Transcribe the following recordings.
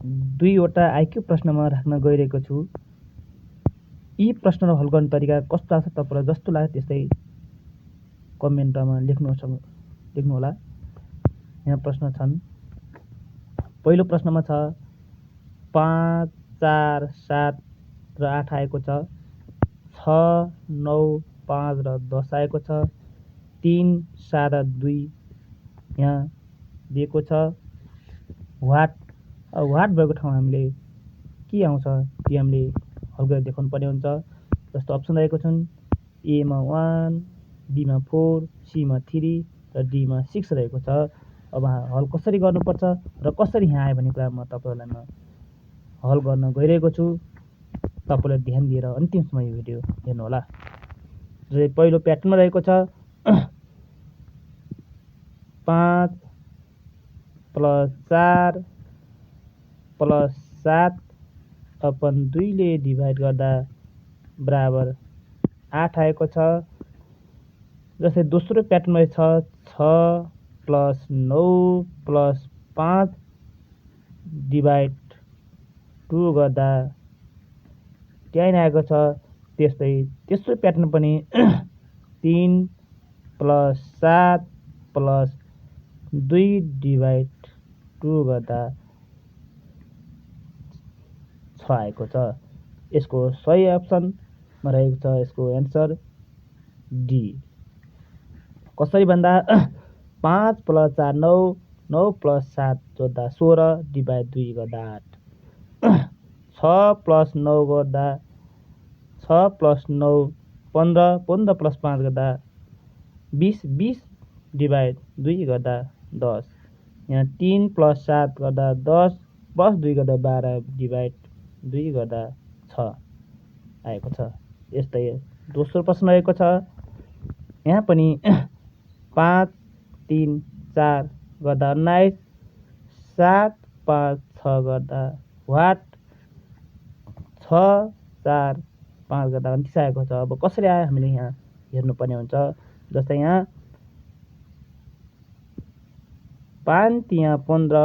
दुईवटा आइक्यू प्रश्नमा राख्न गइरहेको छु। यी प्रश्नहरू हल गर्ने तरिका कस्तो लाग्छ तपाईँलाई, जस्तो लाग्छ त्यस्तै कमेन्टमा लेख्नुहोला। यहाँ प्रश्न छन्। पहिलो प्रश्नमा छ 5, 4, 7 र 8 आएको छ, 6, 9, 5 र 10 आएको छ, 3, 7 र 2 यहाँ दिएको छ। वाट भएको ठाउँ हामीले के आउँछ त्यो हामीले हल गरेर देखाउनु पर्ने हुन्छ। जस्तो अप्सन रहेको छन्, एमा 1, बीमा 4, सीमा 3 र डीमा 6 रहेको छ। अब हल कसरी गर्नुपर्छ र कसरी यहाँ आयो भन्ने कुरा म तपाईँहरूलाई हल गर्न गइरहेको छु। तपाईँले ध्यान दिएर अन्तिमसम्म यो भिडियो हेर्नुहोला। र पहिलो प्याटर्नमा रहेको छ 5 + 4 + 7 अपन 2 ले डिभाइड गर्दा बराबर 8 आएको छ। जस्तै दोस्रो प्याटर्नमा छ 6 + 9 + 5 डिभाइड 2 गर्दा 10 आएको छ। त्यस्तै तेस्रो प्याटर्न पनि 3 + 7 + 2 डिभाइड 2 गर्दा 6 आएको छ। यसको सही अप्सनमा रहेको छ यसको एन्सर डी। कसरी भन्दा 5 + 4 9, 9 + 7 जोड्दा 16 डिभाइड 2 गर्दा 8, 6 + 9 गर्दा 6 + 9 15, 15 + 5 गर्दा 20, 20 डिभाइड 2 गर्दा 10। यहाँ 3 + 7 गर्दा 10 + 2 गर्दा 12 डिभाइड 2 गर्दा 6 आएको छ। यस्तै दोस्रो प्रश्न रहेको छ। यहाँ पनि 5, 3, 4 गर्दा 19, 7, 5, 6 गर्दा वाट, 6, 4, 5 गर्दा 29 आएको छ। अब कसरी आयो हामीले यहाँ हेर्नुपर्ने हुन्छ। जस्तै यहाँ 5 तिया 15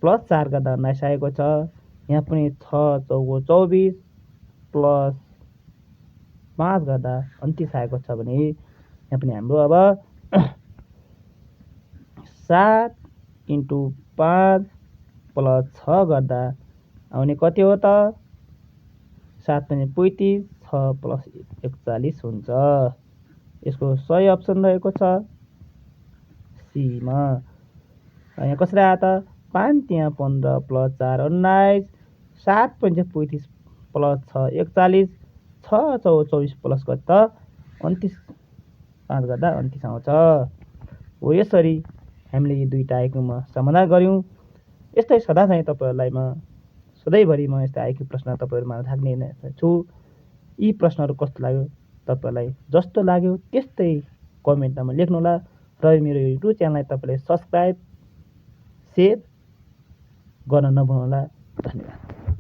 + 4 गर्दा 19 आएको छ। यहाँ पनि 6 चौको 24 + 5 गर्दा 29 आएको छ भने यहाँ पनि हाम्रो अब 7 × 5 + 6 गर्दा आउने कति हो त? 7 पनि 35, 6 + 41 हुन्छ। यसको सही अप्सन रहेको छ सीमा। यहाँ कसरी आयो त? 5 तिया 15 + 4 19, 7 पनि 35 + 6 41, 6 चौको 24 प्लस कति त 29, 5 गर्दा 29 आउँछ। हो यसरी हामीले यी दुईटा आइक्यूमा समाधान गऱ्यौँ। यस्तै सदाझै तपाईँहरूलाई सधैँभरि म यस्तै आइक्यू प्रश्न तपाईँहरूमा राख्ने छु। यी प्रश्नहरू कस्तो लाग्यो, तपाईँलाई जस्तो लाग्यो त्यस्तै कमेन्टमा लेख्नुहोला। र मेरो युट्युब च्यानललाई तपाईँले सब्सक्राइब, सेयर गर्न नभुल्नुहोला। धन्यवाद।